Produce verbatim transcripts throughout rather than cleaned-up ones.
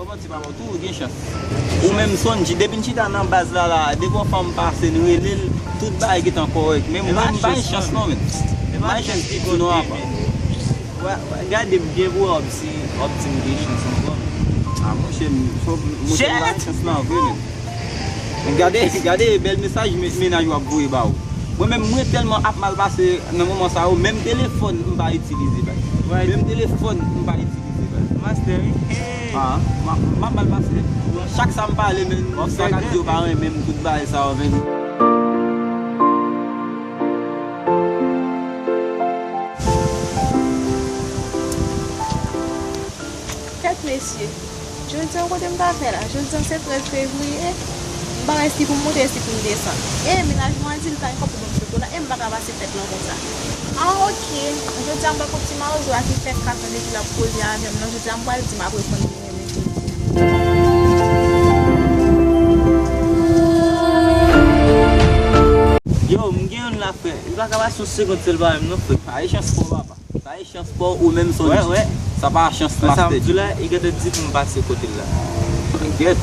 Manti pa bon tou, ou gen chans. Ou menm Sonji, depi n chita nan baz la la, depi yon fanm pase, n rele l, tout bagay gentan kòrèk. Men mwen, m pa gen chans non, men. M pa gen chans ditou non, apa. Gade m byen pou wè si Opti m gen chans ankò. A, monchè, m, monchè, m pa gen chans la vre, men. Gade, gade bèl mesaj me-, mennaj w ap voye ba ou. Mwen menm, mwen tèlman ap mal pase nan moman sa yo, menm telefòn m pa itilize, bay. Menm telefòn m pa itilize, bay. Mastè, wi. Ah, m ap, m ap mal pase. Chak sa m pale, men, sa k ap di yo pa renmen m, tout bagay sa yo, men. Kèt mesye, jodi an kote m ta fè la? Jodi an se trèz fevriye, m pa wè si pou m monte, si pou m desann. E mennaj mwen di l pa gen kòb pou ban m foto la, e m pa ka pase fèt lan konsa. Ah, oke. Jodi a m pran ti mawozo a ki fè kat an depi l ap koze avè m lan. Jodi a m pral di m ap reponn li renmen jodi. Yo, m gen youn la, frè. Li pa ka pase yon segond sèl pa menm non, frè. Pa gen chans pou papa. Sa e chans pa w ou menm Sonji. Wè, wè. Sa pa chans mastè. Sa m di la, e gentan di pou m pase kote l la. Gèt.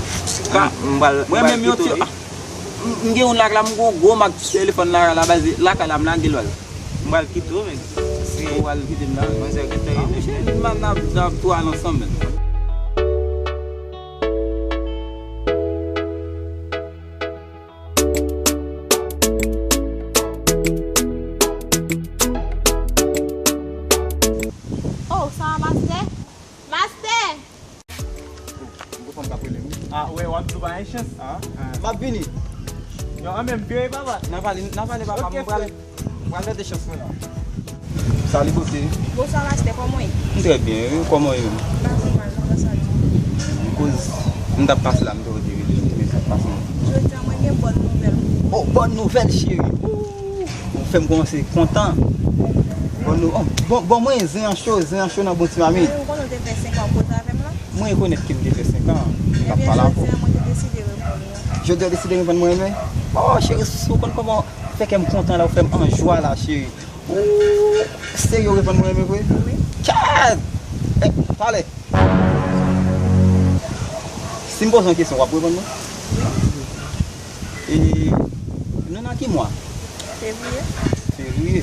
Ah, m pral, m pral kite w, wi. M, m gen yon lak la, m gen yon gwo mak telefòn lakay la, baz lakay la, m lage l, baz. M pral kite w, men. Si ou pral kite m la. Manzè gentan rele. Ah, monchè, n ap, n ap, n ap tou al ansanm, men. Oh, sa a, mastè? Mastè! Oh, m gon fanm k ap rele m, wi. Ah, wè, w ap di w pa gen chans. Ah, ah. M ap vini. Yo, anmenm, vire, papa. N a pale, n a pale, papa. Ok, m pral, frè. M pral mete chans mwen la. Salut, beauté. Bonswa, mastè, kòman w ye? M trè byen, wi. Kòman w ye menm? M pa pi mal non, grasa Dye. Koz m t ap pase la, m te wè w te rele m, men sa k pase menm? Jodi a, mwen gen bòn nouvèl pou ou. Oh, bòn nouvèl, cheri. Ooh, ou fè m kòmanse kontan. Bòn nou, oh, bon, bon, mwen, zen an cho, zen an cho nan bon ti mamit. Mwen, ou konnen w te fè senk an w koze avè m lan? Mwen rekonèt ke m te fè senk an, m t ap pale avè w. Ebyen, jodi a, mwen te deside reponn ou. Jodi a, w deside reponn mwen, men? Oh, cheri, si w konn kòman fè kè m kontan la, ou fè m an jwa la, cheri. Ou serye, w reponn mwen renmen vre? Wi. Tchad! Eh, talè. Si m poze yon kesyon, w ap reponn mwen? Wi. E nou nan ki mwa? Fevriye. Fevriye.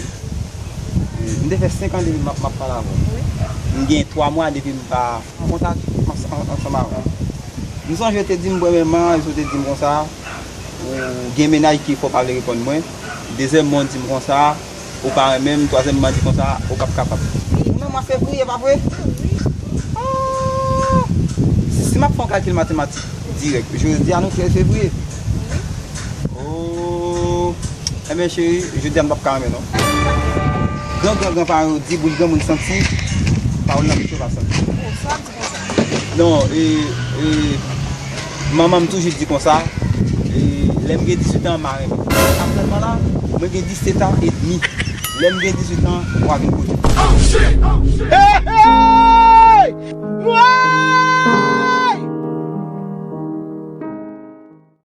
E, m te fè senk an depi m ap, m ap pale avè w. Wi. M gen twa mwa depi m pa an kontak ansanm avè w. M sonje w te di m premyèman, ou te di m konsa, ou gen mennaj ki fè w pa vle reponn mwen. Dezyèmman, w di m konsa, ou pa renmen m, twazyèmman, di konsa, ou p ap kapab. Nou nan mwa fevriye, pa vre? Ah! Si, si m ap fè yon kalkil matematik dirèk, jodi a nou trèz fevriye. Oh! Enben, cheri, jodi a m p ap ka renmen, non. Gran, gran, gran paran yo di, bouch granmoun santi, pawòl nan bouch yo pa santi. Non, e, e, manman m toujou di konsa, e, lè m gen dizuit an, m a renmen. Aktyèlman la, mwen gen disèt an edmi. Lè m gen dizuit an, w a vin kote m. Hey, hey!